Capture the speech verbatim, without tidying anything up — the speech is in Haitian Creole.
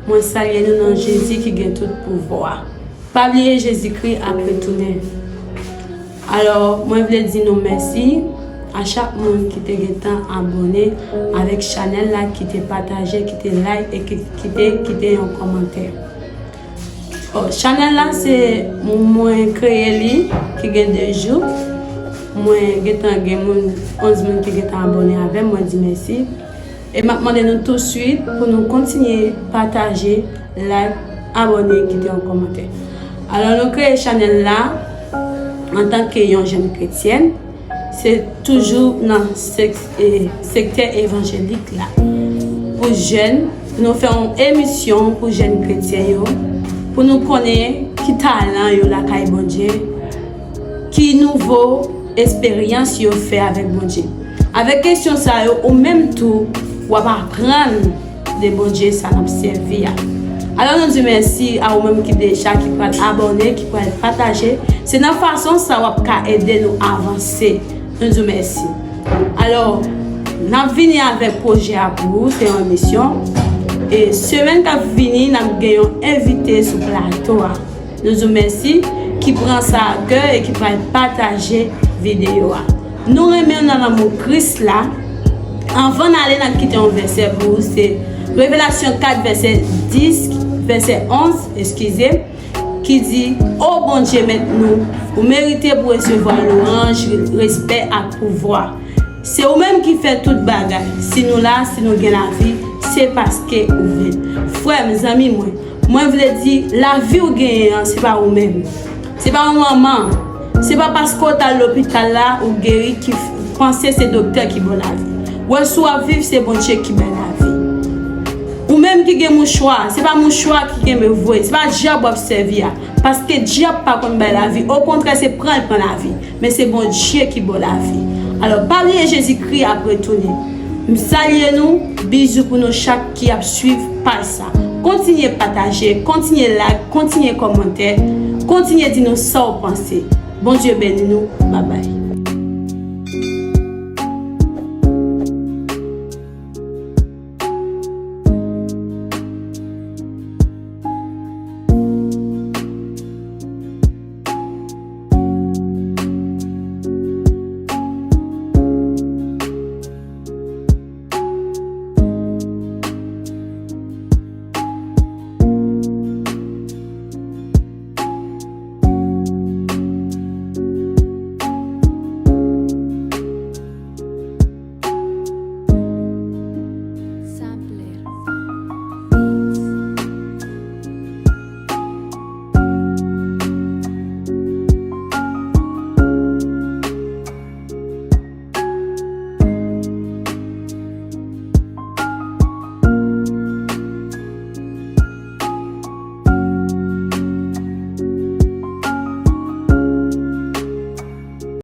Mwen salye nou nan Jezi ki gen tout pouvwa. Pa bliye Jezikri ap retounen. Alò, mwen vle di nou mèsi a chak moun ki te gentan abòne avèk chanèl la, ki te pataje, ki te like e ki, ki te kite yon kòmantè. Oh, chanèl la se mwen kreye li, ki gen de jou. Mwen gentan gen moun, onz moun ki gentan abòne avè m, mwen di mèsi. E m ap mande nou touswit pou nou kontinye pataje, like, abòne, kite yon kòmantè. Alò, nou kreye chanèl la antanke yon jèn kretyèn. Se toujou nan sèk-, e, sektè evanjelik la. Pou jèn, pou nou fè yon emisyon pou jèn kretyen yo, pou nou konnen ki talan yo lakay Bondye, ki nouvo esperyans yo fè avèk Bondye. Avèk kesyon sa yo, ou menm tou, w ap aprann de Bondye sa n ap sèvi a. Alò, nou di mèsi a ou menm ki deja, ki pral abòne, ki pral pataje. Se nan fason sa w ap ka ede nou avanse. Nou di w mèsi. Alò, n ap vini avèk pwojè a pou ou, se yon emisyon. E semèn k ap vini, n ap gen yon envite sou plato a. Nou di w mèsi, ki pran sa a kè e ki pral pataje videyo a. Nou renmen w nan lanmou Kris la. Anvan n ale, n ap kite yon vèsè pou ou, se Revelasyon kat, vèsè dis, vèsè onz, eskize, ki di, O Bondye, Mèt nou, ou merite pou resevwa lwanj, respè ak pouvwa. Se ou menm ki fè tout bagay. Si nou la, si nou gen lavi, se paske ou vle. Frè m, zanmi mwen, mwen vle di, lavi w genyen an, se pa ou menm. Se pa yon manman. Se pa paske w t al lopital la, ou geri, ki f-, panse se doktè ki ba w lavi. Wè, si w ap viv, se Bondye ki bay lavi. Ou menm ki gen mouchwa, se pa mouchwa ki kenbe vre, se pa dyab w ap sèvi a. Paske dyab pa konn bay lavi. Okontrè, se pran l pran lavi. Men se Bondye ki ba w lavi. Alò, pa bliye Jezikri ap retounen. M salye nou, bizou pou nou chak ki ap swiv paj sa. Kontinye pataje, kontinye like, kontinye kòmantè, kontinye di nou sa w panse. Bondye beni nou, babay.